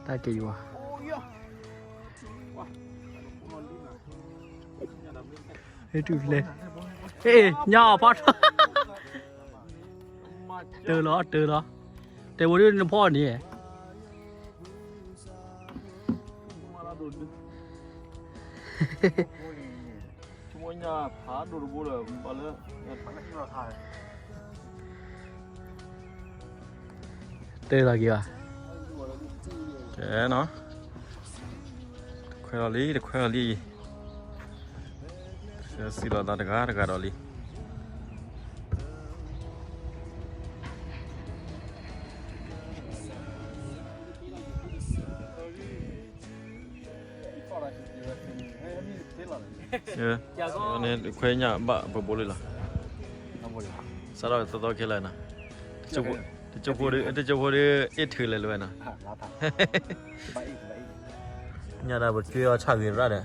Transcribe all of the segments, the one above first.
တၢ်က့ၤယွၤ ဟဲတုၤဖျဲ ဟ့ၣ် ညၣ်အီၤဖီထီၣ် တၢၤလီၤ တၢၤလီၤ တဲဝဲဒၣ်နဖီၣ်န့ၣ် တဲလီၤက့ၤဘၣ် ကဲနီၤ တခွဲလီၤလံ တခွဲလီၤလံ ဆှၢစံးလီၤသးတဂၤတဂၤဒီးလံ န့ၣ်ခွဲညၣ်ဘၣ်ပဘိလံလီၤ စးထီၣ်သီသီခဲလၢာ်နီၤ တကၠိဖိဒု တကၠိဖိဒု အ့ၣ်ထုးလဲၤလၢၤဝဲနီၤ ညၣ်ဒၣ်ပက့ၤအီၤဆၣ်ဂ့ၤရၣ်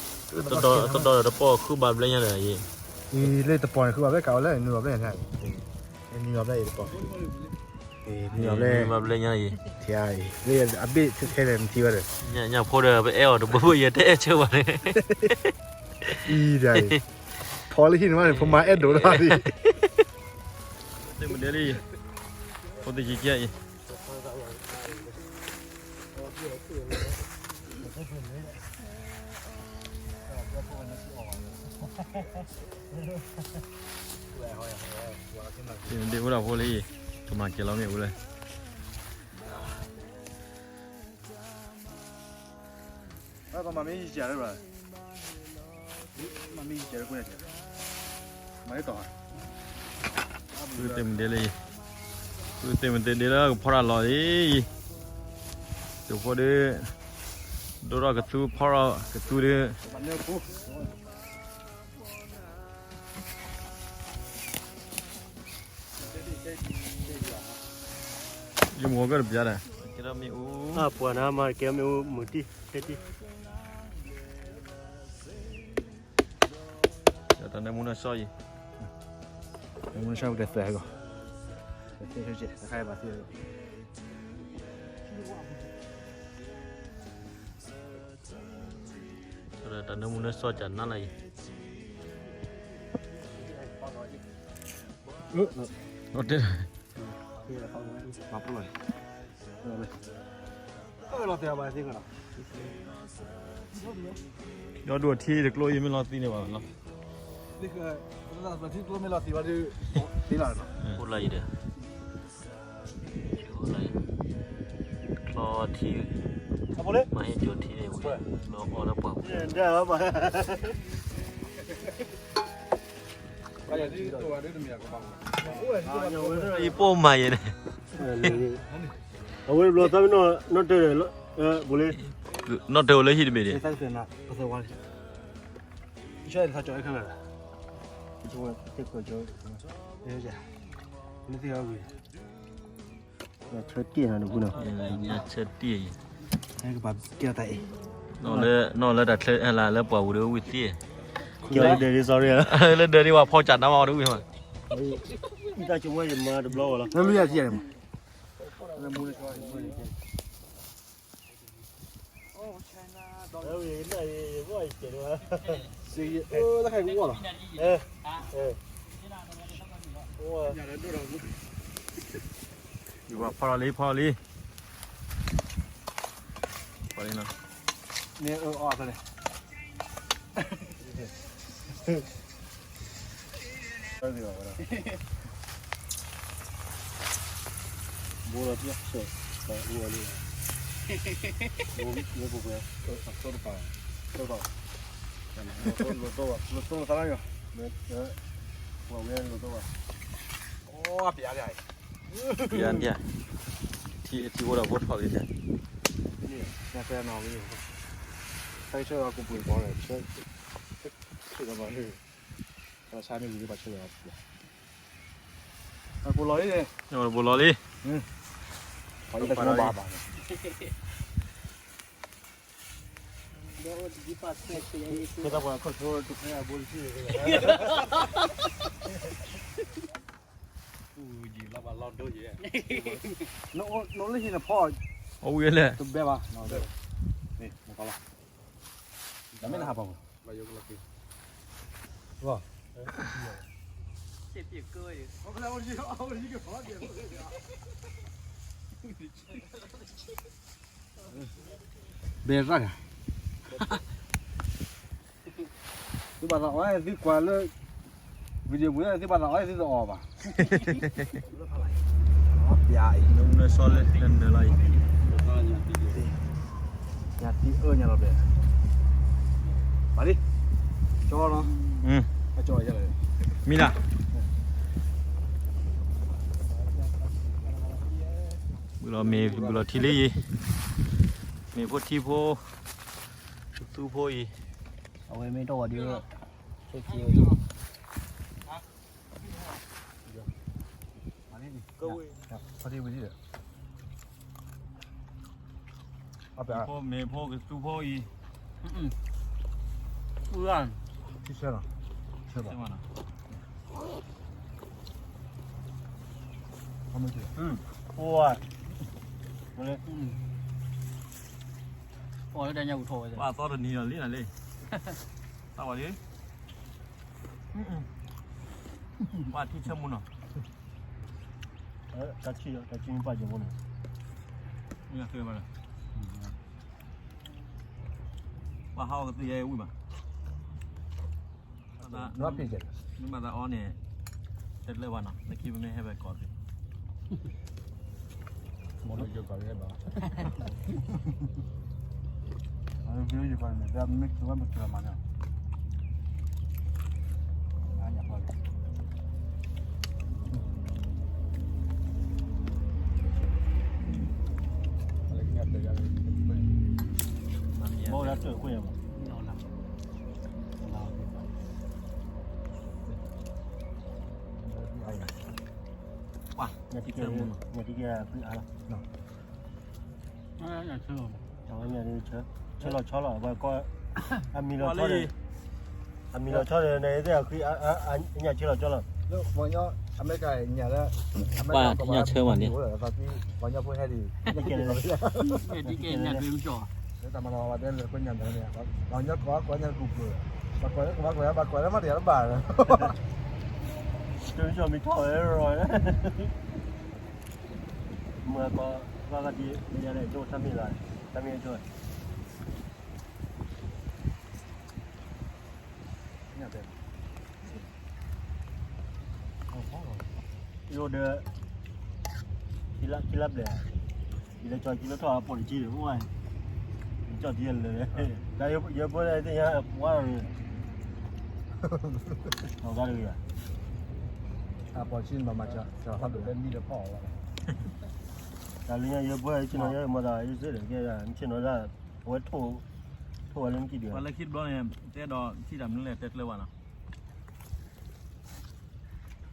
ဒီး တဒီးတပီၢ်ခုၣ်ဘၣ်ဘျဲၣ်ညါဒီးအံၤ အံၤလၢတပီၢ်န့ၣ် ခုၣ်ဘၣ်ဘျဲၣ်ကးဝဲလၢနွံဘၣ်ဘျဲၣ်ညါ နွံဘၣ်ဘျဲၣ်အံၤတပီၢ် နွံဘၣ်ဘျဲၣ် နွံဘၣ်ဘျဲၣ်ညါအံၤ ထံအံၤ လၢအဘ့ၣ်ခဲခဲလၢာ်နထံဘၣ်ဒီး ညၣ်ဖိဒီးပအဲၣ်အီၤတဘိဘိယဲတအဲၣ်ဆၢဘၣ်န့ၣ် အံၤဒၣ်အံၤ ဖီလၢဟံၣ်န့ၣ်မးန့ၣ် ဖိမါအဲၣ်ဒိးတၢ်ဒ် တမုၢ်ဒဲလံ ဖိသ့ၣ်ကံကဲအံၤ ဒ်အိၣ်ဒီးဖိလံ ကမၤကဲၤလီၤမ့ၣ်အူလၢ ပမၤမ့ၢ်ယံာ်လၢၤဘၣ် မၤမ့ၢ်ယံာ်လၢၤကိးန့ၣ် မၤလၢတီၤ သုသ့ၣ်မုၢ်ဒဲလံ သုသ့ၣ်မုၢ်ဒဲလၢကဖီတၢ်လီၤအံၤ ကၠိဖိဒု ဒိၣ်ထီၣ်ကသူဖီထီၣ်ကသူဒု ယမ့ၢ်ကတပျါဒီး ကဲထီၣ်မ့ၣ်အူ ပှၤနၤမၤကဲမ့ၣ်အူမုၢ်တံၢ် ခဲတံၢ် တၢ်နၢမူနၢဆှီအံၤ နၢမူနၢဆှီပကသၢဟဲကီး တၢ်ဘၣ်သ့ တၢ်နၢမူနၢဆှီကနၣ်လၢအံၤ လီၤတဲာ် လီၤတဲာ် ဒီဒိၣ်ထံတကျိအံၤမ့ၢ်လီၤသံန့ၣ်ဘၣ်လီၤ ထံကျိမ့ၢ်လီၤသံဘၣ်ဒီး အိၣ်လၢအံၤဒီး ချီထံ မၤဟ့ၣ်ကၠိထံန့ၣ် လီၤအီၣ်လၢပှၢ်ပူၤ အံၤပိၢ်မၤယဲန့ၣ် အဝဲဘျီသးမ့ၢ်နီၢ်တၢၢ် ဘိလ့ နီၢ်တၢၢ်အိၣ်လၢဟံၣ်တဘ့ၣ်န့ၣ် ဆၢခါလၢ ဆၢတ့ၢ်နီၤတပူၤနီၤ ဆၢတ့ၢ်အံၤ ကဘၣ်ကဲတၢ်အံၤ နီၢ်လၢတၢ်ချၢဟဲလၢလၢပှၢ်ပူၤဒီးဝံၣ်သံ ကဲလၢဒၢးဒ် sorry လၢဒၢးဒ်ဝဲဖီစၢ်နါမးဒီးဝံၣ်မး တၢ်ကမွဲယမၤတဘျီဝဲလီၤ လၢလူယၤထံယၤန့ၣ်မး တၢ်ခါကဝီၤလီၤ ယဘၣ်ဖီလီၤလံ ဖီလီၤလံ ဖီလံနီၤ န့ၣ်အီၤအသးန့ၣ် ဘိလီၤပျၢ်ဆၢ ဘိလီၤလံ ဘိလီၤပျၢ် သိတပၤ သိတပၤ လိၣ်သိလိၣ်သိလိၣ်သိလိၣ်သးလၢယွၤ ပှၤဝဲလိၣ်သိဘၣ် အိၣ်ပျၢ်ပျၢ် ထံထံအိၣ်ဒီးဖိထီၣ်လံ န့ၣ် ညါဆဲနီၤဝံၤ, ဆဲဆဲဒီးကူပှ့ၤကီးဒီး ဆဲ, ဆဲဒီးဘၣ်ဟ့ၣ်, ဒီးဆါမ့ၢ်ဝံၤဘၣ်ဆဲဒီး, ပူၤလီၤလံ, ပူၤလီၤလံ, ပှၤတဘၣ်ဘၣ်, နအိၣ်လၢဟံၣ်နဖီ, အဝံၤလဲၣ်, တဘဲဘၣ်, မ့ၢ်နဟးပှၤ, ဘဲရၣ်, သုဘၣ်သးအီၣ်သုကွၢ်လၢ video ပူၤ သုဘၣ်သးအီၣ်သုတအီၣ်ဘၣ်, ပျးအံၤ, နစီလၢနၢၤလီၤအံၤ, ညါသံအၢညါလီၤဘဲ, ပၢ်လံ, ကၠီနီၤ, ကၠီယဲလၢ, မံလၢ်, ဘုလီၤမ့ၢ်ဘုလီၤထံလံယံၤ, မ့ၢ်ဖိထံဖိ, သူဖိအံၤ, အဝဲမ့ၢ်တၢ်ဝီၤဒုး, ဆိက့, ကဝံၤ, ဖိမ့ၢ်ဖိကသူဖိအံၤ, အုၣ်, ဆဲလီၤ, ဆဲလီၤ, အီၣ်လၢတၢ်ညါပူၤထီၣ်ဝဲ, ပှၤသီတနံၤလီၤလံနၤလံ, သးဝဲလံ, ပှၤထံဆၢမူနီၤ, တၢ်ဆံၣ်, တၢ်ဆံၣ်မ့ၢ်ပှၤယဲၢ်မူနီၤ, မ့ၢ်သ့ဘၣ်လီၤ, ပှၤဟးအီၣ်ကသ့ၣ်ယဲၢ်ဝံၣ်ဘၣ်, နဘၣ်သးအီန့ၣ်, တဲတလၢဘၣ်နီၤ, လၢခံပမ့ၢ်ဟဲဝဲကီးသ့ၣ်, မ့ၢ်ယကီးန့ၣ်, မ့ၢ်ကီးမးန့ၣ်, ဘၣ်ဝဲဒၣ်တၢၢ်ကွံာ်ယၤဘၣ်, ပှၤ, ညၣ်ထံကဲ, ညၣ်ထံကဲအါလီၤ, ဆၢလီၤဆီလီၤ, အမံၤလီၤဆီဒီး, အမံၤလီၤဆီဒီး နသ့ၣ်အဃံ, ညၣ်ဆၢလီၤဆီလီၤ, ပှၤညၣ်ဆၢမးန့ၣ်, ပှၤညၣ်ဖိဟဲဒံး, တၢ်မၤလီၤဝဲတဲလၢကွဲညၣ်န့ၣ်, ပှၤညၣ်ကိး, ကိးညၣ်ကူပျိ, ဘၣ်ကွၢ်လၢကဘၣ်ကွၢ်လၢဘၣ်ကွၢ်လၢမ့ၢ်တယၤတဘၣ်, တမံၤမံၤထီၣ်ဝဲရီၤ, မၤကီး, ဘၣ်ဘၣ်ဒ်, ယၤလဲၣ်, ယိၣ်တၢ်မ့ၢ်လီၤ, တၢ်မ့ၢ်ယိၣ်, ယိၣ်ဒီး, ခံလါဘျဲၣ်, ယလဲၤကၠီၤကံလၢထီၣ်အပိာ်တကံဒီး, အိၣ်ဝဲ, ကၠီၤကံလဲၤလဲၤ, တၢ်ယဲၢ်ဘိလၢသ့ၣ်ညါပှၤ, အပိာ်တကံ, တၢ်လၢညါယဲၢ်ဘိဆ့ၣ်နီၤယဲၢ်မၤသးယဲၢ်စ့ၣ်ဒီးကဲ, ဆ့ၣ်နီၤဒၣ်, အဝဲထိၣ်, ထိၣ်ဝဲလၢနကံဒံး, ပှၤလၢခံတဘျီန့ၣ်, တဲဒီးထံၣ်တၢ်မနုၤလဲၣ်တဲကျၢၤဘၣ်နီ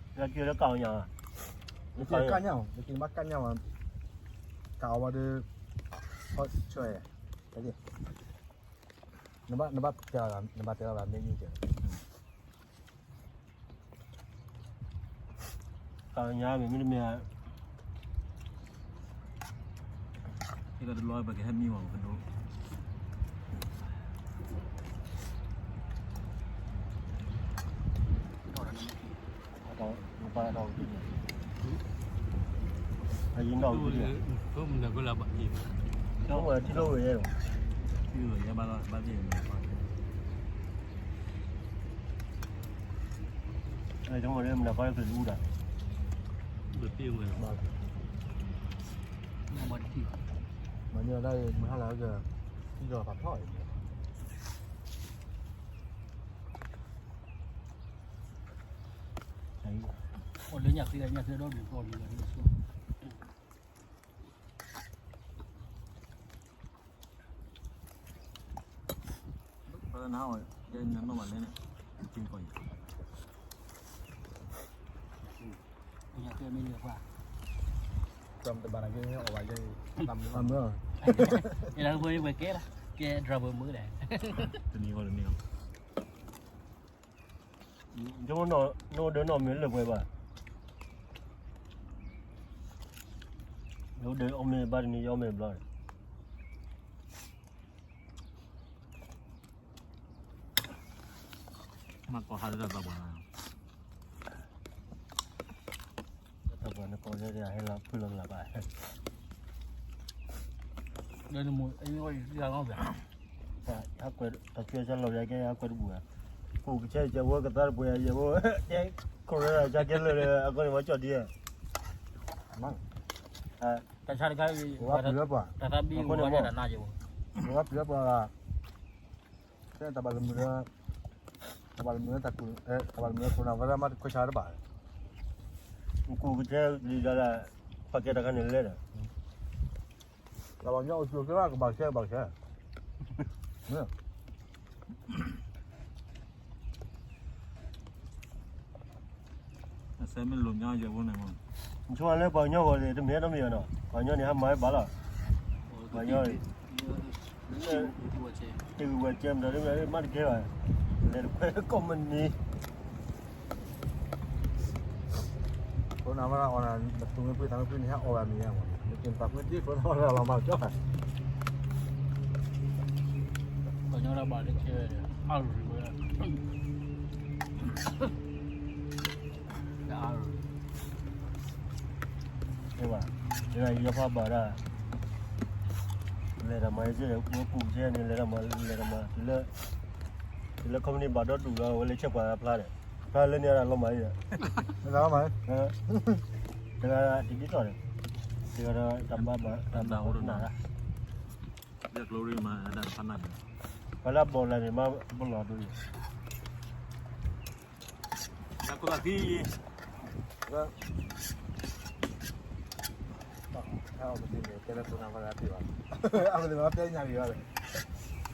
ၤ, လၢက့ၤလၢကၣ်ညါ, ကၣ်ညါ, ကၣ်ညါ, ကၣ်အီၤဘၣ်ဒီး, ဆၢ, နဘၣ်တဲ, နဘၣ်တဲလီၤမ့ၢ်ယုၢ်ကဲ, ကၣ်ညါမ့မ့ၢ်တမ့ၢ်, ဟဲကတလီၤပကဟဲမံမီၢ်ကဒိး, အယံၤနီၣ်ဝံၤ, ထံၣ်လိာ်ဝဲယဲၢ်, ထံၣ်လိာ်ယဲၢ်ဘၣ်လီၤ, ဘၣ်သ့ၣ်မနၤ, မနၤကီၢ်ကလူးဒၣ်, မၤန့ၢ်ဒၣ်မဟါလၢက, ထံၣ်လိာ်ဖးထီၣ်အံၤ အိၣ်လၢညၣ်ဃ့, ညၣ်ဃ့ဒီဒူၣ်ကီၢ်လံ, လၢညၣ်ဃ့, ညၣ်ဃ့, နအီၣ်, ယဲညါနီၢ်ဘၣ်လဲၣ်န့ၣ်, ကက့ၤကီးယံၤ, ညါကဲမ့ၢ်လၢပှၢ်, တၢ်မတဘၣ်နကဲအီၣ်ဘၣ်ယဲ, တၢ်မတဘၣ်, ကဲလၢဝဲဝဲကဲလီၤ, ကဲ driver မုၣ်ဒီး, တနံၤဂီၢ်တနံၤဂီၢ်, ယအိၣ်ဒီးနီၢ်မ့ၢ်လၢပှဲၤဘၣ်, ယအိၣ်ဒီးအီၣ်မ့ၢ်ဘၣ်တနံၤ ယအီၣ်မ့ၢ်ဘျီန့ၣ် မ့ၢ်ကီၢ်ဟးလၢတၢ်သးပှၢ်, တၢ်သးပှၢ်နကီၢ်လၢဟဲလီၤဖုလီၤမလၤဘၣ်, လၢနမိၢ်အံၤအီၣ်ယံၤလီၤ, ဟးကွဲးတၢ်ကွဲးစၢ်လီၤယၤကဲ ဟးကွဲးတဘူၣ်ဧါ, ပူၤကဆဲးကဲဝဲကသါတပှဲၤယဲဝဲ, ကဲခိၣ်ရဲၣ်ကဲလၢာ်လၢအကီၢ်န့ၣ် မၤကၠီၣ်ဒံဧါ, တၢ်ဆါတခါ, တၢ်သးဘံၣ်ဝဲဒၣ်နၤယဲ, ဝဲပျံၤပှၤ ကဲတၢ်ဘၣ်လၢမုာ်လၢ, တၢ်ဘၣ်လၢမုာ်လၢတၢ်ကူၣ်, တၢ်ဘၣ်လၢမုာ်လၢခိၣ်နၢ်ဝဲဒၣ်မ့ၢ်တခွဲးဆါတဘၣ်, ကူၣ်ကတဲလံဒၣ်, ပာ်ကဲတၢ်ခါန့ၣ်လဲၣ်ဒီး, တၢ်ဘၣ်ညီအိၣ်ဆူၣ်ကဲဘၣ်ကဘၣ်ဆဲကဘၣ်ဆဲ, အစဲမ့ၢ်လိာ်ညီယဲဖိန့ၣ်မး, နဆိလၢပှၤကညီဂီၢ်န့ၣ် တမ့ၢ်တမ့ၢ်နီၤ, ပှၤကညီန့ၣ် ဟးမၤဝဲဘၣ်လီၤ, ပှၤကညီ, တဂုၤဝဲကဲမတၤ မ့ၢ်တကဲဘၣ်, လဲၤတခွဲကိးမုၢ်နံၤ, ခိၣ်နၢ်ဝဲဒၣ်အီၣ်နၤ နသူၣ်မ့ၢ်ဖှံသးမ့ၢ်ဖှံန့ၣ် ဟဲအီၣ်ဘၣ်မ့ၢ်ဧါမး, နက့ၤသးမ့ၢ်တ့ခိၣ်နၢ်ဝဲဒၣ်လီၤမၤကၠီ, ပှၤကညီဒၣ်ဘၣ်လၢခဲဝဲဒီး အါရူၤဝဲ တအါရူၤ, ဘၣ်, ယဖးဘၣ်ဒၣ်, လဲၤတၢ်မၤယဲၢ် ဝဲပူၤကဲန့ၣ် လဲၤတၢ်မၤ လဲၤတၢ်မၤ တုၤလၢ, တုၤလၢ company ဘၣ်ဒီဒူၣ်လီၤ ဝဲလဲၤဆဲးပှၤဖျါဒီး, ဖျါလၢန့ၣ်ဒၣ်လီၤမၤအံၤဒီး, တဂၤဒ်ဒ်သိးဒီး, တဂၤဒီးတၢ်ဘၣ်ဘၣ် တၢ်ဘၣ်အိၣ်တနၢ်, ပှၤလၢအဘီၣ်လၢန့ၣ် မၤဘၣ်လီၤဒိၣ်အံၤ, တၢ်ခိၣ်သးသံ, အဝဲသ့ၣ်န့ၣ် တဲလၢခိၣ်နၢ်ဝဲဒၣ်သ့ဘၣ်, အဝဲသ့ၣ်န့ၣ် တဲညါက့ၤဘၣ်ဒီး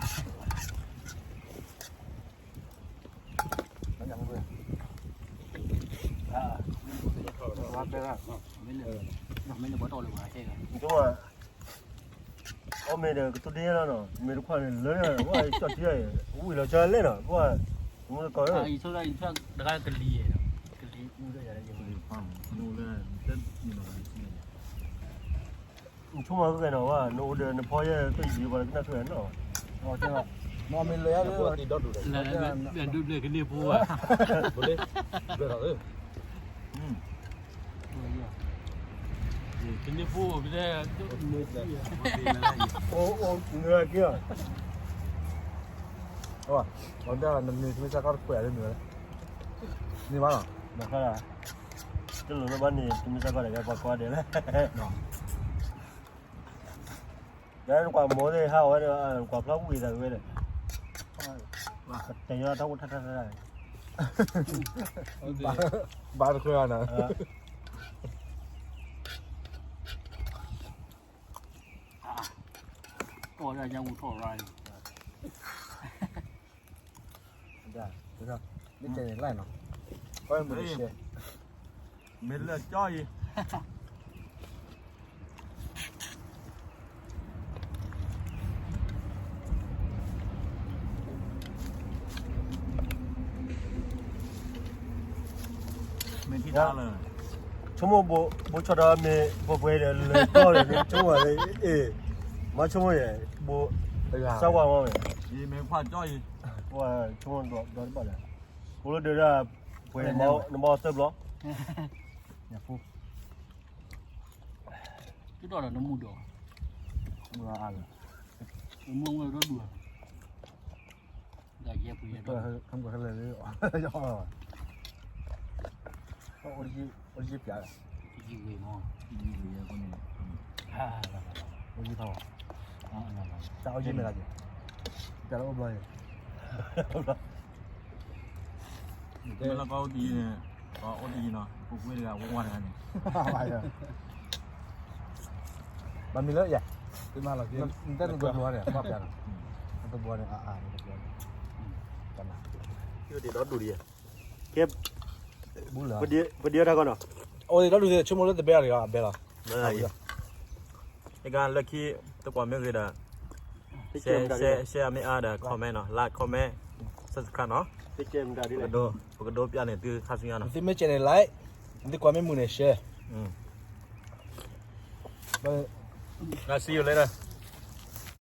မ့ၢ်လၢ, အီၣ်မ့ၤဒီးကတိၤဒ်လဲၣ်နီၤ, မ့ၢ်တခွါန့ၣ်လၢ, ပှၤကၠီၣ်ထံအံၤ, ဝံၤလီၤဆီလဲၣ်နီၤ, ပှၤ, မူတကိးလၢ, တဂၤကလံၤ, ကလံၤ, နဆိကမိၣ်ကဲနီၤဝဲ, နအိၣ်ဒီးနဖီယဲၢ် ကယံာ်ပှၤကနၣ်ထွဲနီၤ, မ့ၢ်လၢယၤလၢ, ဒုးဘျဲၣ်ကန့ၢ်ဖိဧါ, ကန့ၢ်ဖိ, အိၣ်နက့ၤ, နမ့ၢ်သမ့ၢ်စၢ်ကီၢ်တကွဲးလၢနၤလဲၣ်, န့ၢ်ဘၣ်လီၤ, တလိၣ်လၢဘၣ်န့ၣ် သမ့ၢ်စၢ်ကီၢ်တဂၤပှၤကွၢ်ဒဲးလဲၣ် ဒီးနကွၢ်မိၢ်သ့ၣ်ဟးဝဲဒီး ကွၢ်ဖျါဝံၤသးဝဲဒီး တယီတၢ်အိၣ်ထီၣ်ထီၣ်ထီၣ်, ဘၣ်တခွဲးဘၣ်နီၤ, ကီၢ်ဒၣ်ယါဝူထီၣ်ရါအံၤ ဒ်န့ၣ်လၢနီၤ, မ့ၢ်လၢကၠီအံၤ, မ့ၢ်ထံၣ်တၢ်လၢ ဆိကမိၣ်ဘိဆီၣ်ဒီးမ့ၢ်ပှဲၤပှဲၤဒီးလၢကီၢ်ဒီးန့ၣ် ဆိကမိၣ်ဝဲလၢ အ့ၣ် မ့ၢ်ဆိကမိၣ်ယဲၢ် ဘိ စၢ်ဝါမ့ၢ်ဝဲ ယမ့ၢ်ခွါကၠီအံၤ ပှၤဆိကမိၣ်ဒီးတဘၣ်ဒီး အိၣ်လၢဒၢးဒၣ် ပှဲၤနဘၣ်သၢဘျီ ညၣ်ဖိ ကဒီးဒီးနမူဒီး မူအါလၢ မူဝဲဒီဒူၣ် ဒီးယဲၢ်ပူၤယဲၢ်ဒီး ဟဲလၢ အိၣ်ယံၤပျး ယံၤဝံၤမး ယံၤဝံၤယဲၢ်ဖိန့ၣ် အိၣ်ယံၤထီၣ် တၢ်အိၣ်ယံၤမ့ၢ်ဂ့ၤ တၢ်လၢအိၣ်ဘျီယဲၢ် မ့ၢ်လၢကီၢ်အိၣ်တယံၤန့ၣ် ကီၢ်အိၣ်တယံၤနီၤ ပူၤကွံာ်တဂၤ ဝါတဂၤန့ၣ် ဘၣ်မနုၤလၢယၤ နတၢ်နဘျီန့ၣ် ဘၣ်ပျးနီၤ နတဘျီန့ၣ် အါအါ နတဘျီန့ၣ် ဒီဒူၣ်ဒီး ကဲ ပဒံးတၢ်ကီနီၤ, အိၣ်ဒီးဒူၣ်ဒီး ဆိကမိၣ်လၢတဘဲလီၤဒီး အဘဲလီၤ, အဂၤလၢခံ သ့ကွၢ်မ့ၢ်ဂ့ၤဒီး share မ့ၢ်အါဒီး comment နီၤ, like comment, subscribe နီၤ, ပကဒိပျၢ်န့ၢ်သုခါဆူညါနီၤ, သုမ့ၢ် share န့ၣ် like, သုကွၢ်မ့ၢ်မုာ်န့ၣ် share, I see you later.